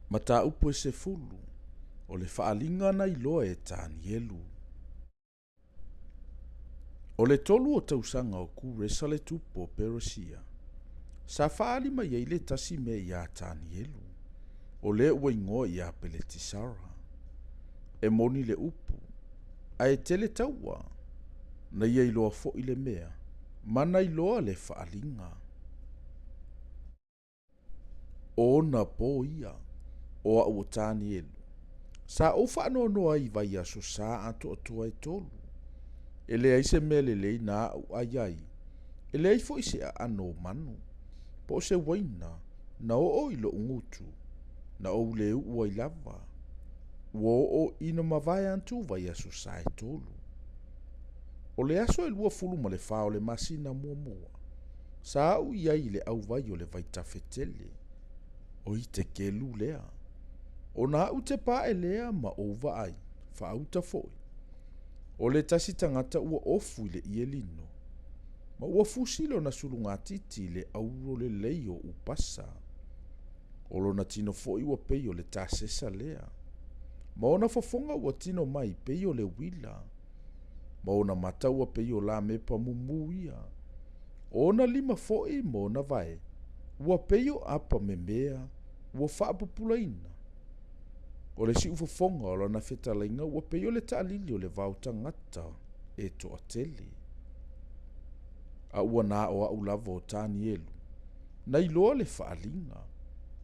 Mataupu e sefulu, o le faaaliga na iloa e Tanielu. O le tolu o tausaga o Kuresa le tupu o Peresia, sa faaali mai ai le tasi mea iā Tanielu, o le ua igoa ia Peletisara. E moni le upu, ae tele taua, na ia iloa foi le mea, ma na iloa le faaaliga. O ona po ia, o a'u o Tanielu, sa ou faanoanoa ai i vaiaso sa atoatoa e tolu. E leai se mea lelei na a'u ʻai ai, e leai foi se aano o manu, po o se uaina na oo i loʻu gutu, na ou le uʻu ai lava. Ua oo ina mavae atu vaiaso sa e tolu. O le aso e 24 o le masina muamua, sa a'u i ai i le ʻauwai o le vaitafe tele, o Itekelu lea. Ona a'u tepa aʻe lea ma ou vaai, faauta foi. O le tasi tagata ua ofu i le ʻie lino, ma ua fusi lona sulugatiti i le auro lelei o Upasa. O lona tino foi ua pei o le tasesa lea, ma ona fofoga ua tino mai pei o le uila, ma ona mata ua pei o lamepa mumu ia. O ona lima foi ma ona vae, ua pei o apa memea ua faapupulaina. O le siufofoga o lana fetalaiga ua pei o le taalili o le vao tagata e toatele. A ua na o a'u lava o Tanielu, na iloa le faaaliga,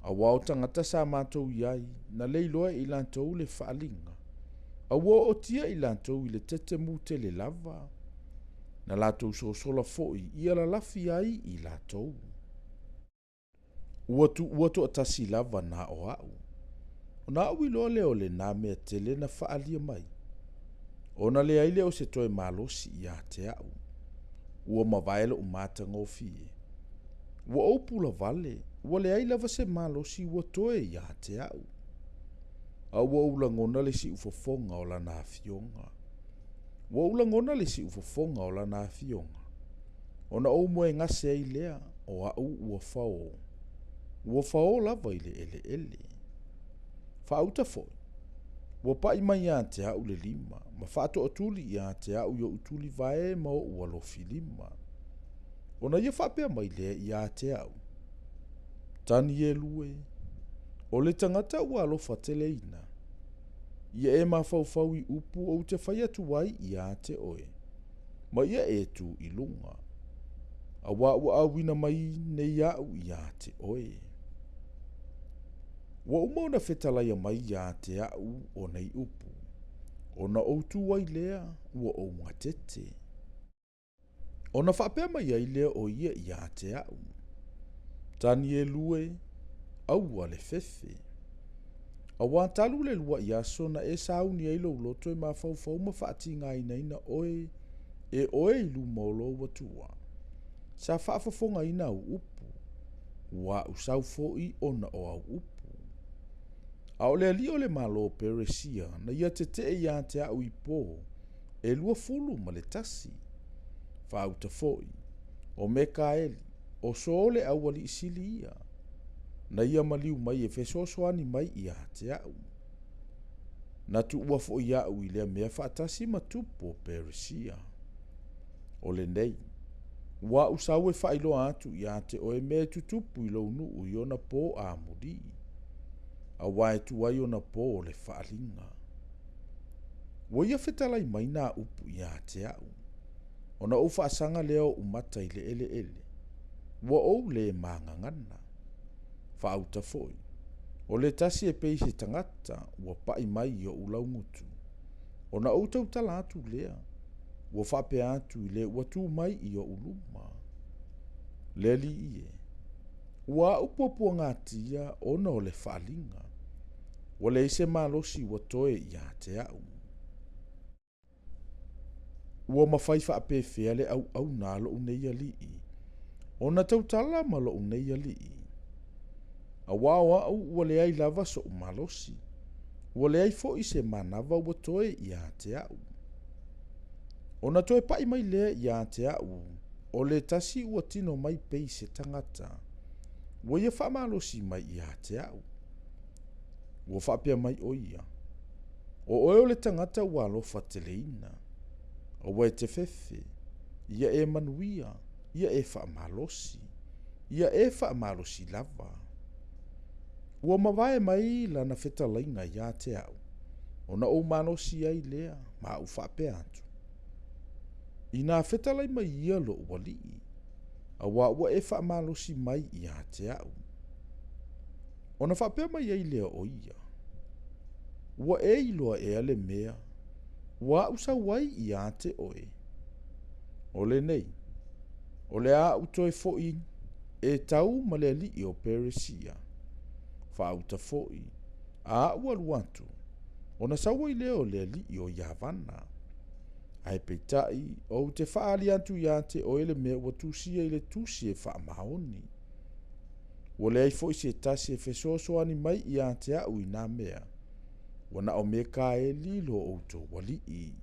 auā o tagata sa matou i ai, na le iloa e i latou le faaaliga, a ua ootia i latou i le tete mu tele lava, na latou sosola foi i alalafi ai i latou. Ua tuua toatasi lava na o a'u. Ona a'u iloa lea o lenā mea tele na faaalia mai. Ona leai lea o se toe malosi ia te a'u. Ua mavae lo'u matagofie. Ua ou pula vale, ua leai lava se malosi ua toe ia te a'u. A ua ou lagona le siufofoga o lana afioga. Ua ou lagona le siufofoga o lana afioga. Ona ou moegase ai lea, o a'u ua faō. Ua faō lava i le eleele. Faauta foi, ua paʻi mai ia te a'u le lima, ma faatoatuli ia te a'u i o'u tulivae ma o'u alofi lima. Ona ia faapea mai lea ia te a'u, Tanielu e, o le tagata ua alofa teleina, ia e mafaufau i upu ou te fai atu ai ia te oe, ma ia e tu i luga, auā ua auina mai nei a'u ia te oe. Ua uma ona fetalaia mai ia te a'u o nei upu, ona ou tu ai lea ua ou gatete. Ona faapea mai ai lea o ia ia te a'u, Tanielu e, aua le fefe. Auā talu le luaʻi aso na e sauni ai lou loto e mafaufau ma faatigāinaina oe e oe i luma o lou Atua. Sa faafofogaina au upu, ua a'u sau foi ona o au upu. A o le alii o le malo o Peresia na ia tetee ia te a'u i pō e 21. Faauta foi, o Mekaeli, o so le aualii sili ia, na ia maliu mai e fesoasoani mai ia te a'u. Na tuua foi a'u i lea mea faatasi ma tupu o Peresia. O lenei, ua a'u sau e faailoa atu ia te oe mea e tutupu i lou nuu i ona pō amulī, auā e tu ai ona pō o le faaaliga. Ua ia fetalai mai nā upu ia te a'u, ona ou faasaga lea oʻu mata i le eleele, ua ou le magagana. Faauta foi, o le tasi e pei se tagata ua paʻi mai i oʻu laugutu. Ona ou tautala atu lea, ua faapea atu i le ua tu mai i oʻu luma. Le Alii e, ua aʻu puapuagatia ona o le faaaliga, ua leai se malosi ua toe ia te a'u. Ua mafai faapefea le auauna a loʻu nei alii, ona tautala ma loʻu nei alii? Auā o aʻu ua leai lava soʻu malosi, ua leai foi se manava ua toe ia te aʻu. Ona toe paʻi mai lea ia te aʻu, o le tasi ua tino mai pei se tagata, ua ia faamalosi mai ia te aʻu. Ua faapea mai ʻo ia, ʻO ʻoe o le tagata ua alofa teleina, aua e te fefe, ia e manuia, ia e faamalosi, ia e faamalosi lava. Ua mavae mai lana fetalaiga iā te aʻu, ona ou malosi ai lea ma aʻu faapea atu, Inā fetalai mai ia loʻu alii, auā ua e faamalosi mai iā te aʻu. Ona faapea mai ai lea o ia, Ua e iloa ea le mea ua aʻu sau ai iā te ʻoe? ʻO lenei, o le a aʻu toe foʻi e tau ma le aliʻi o Peresia. Faauta foʻi, a aʻu alu atu, ona sau ai lea o le aliʻi o Iavana. Ae peitai, ou te faaali atu iā te ʻoe le mea ua tusia i le tusi e faamaoni. Ua leai foi se tasi e fesoasoani mai iā te aʻu i nā mea, ua na o Mekaeli lo outou aliʻi.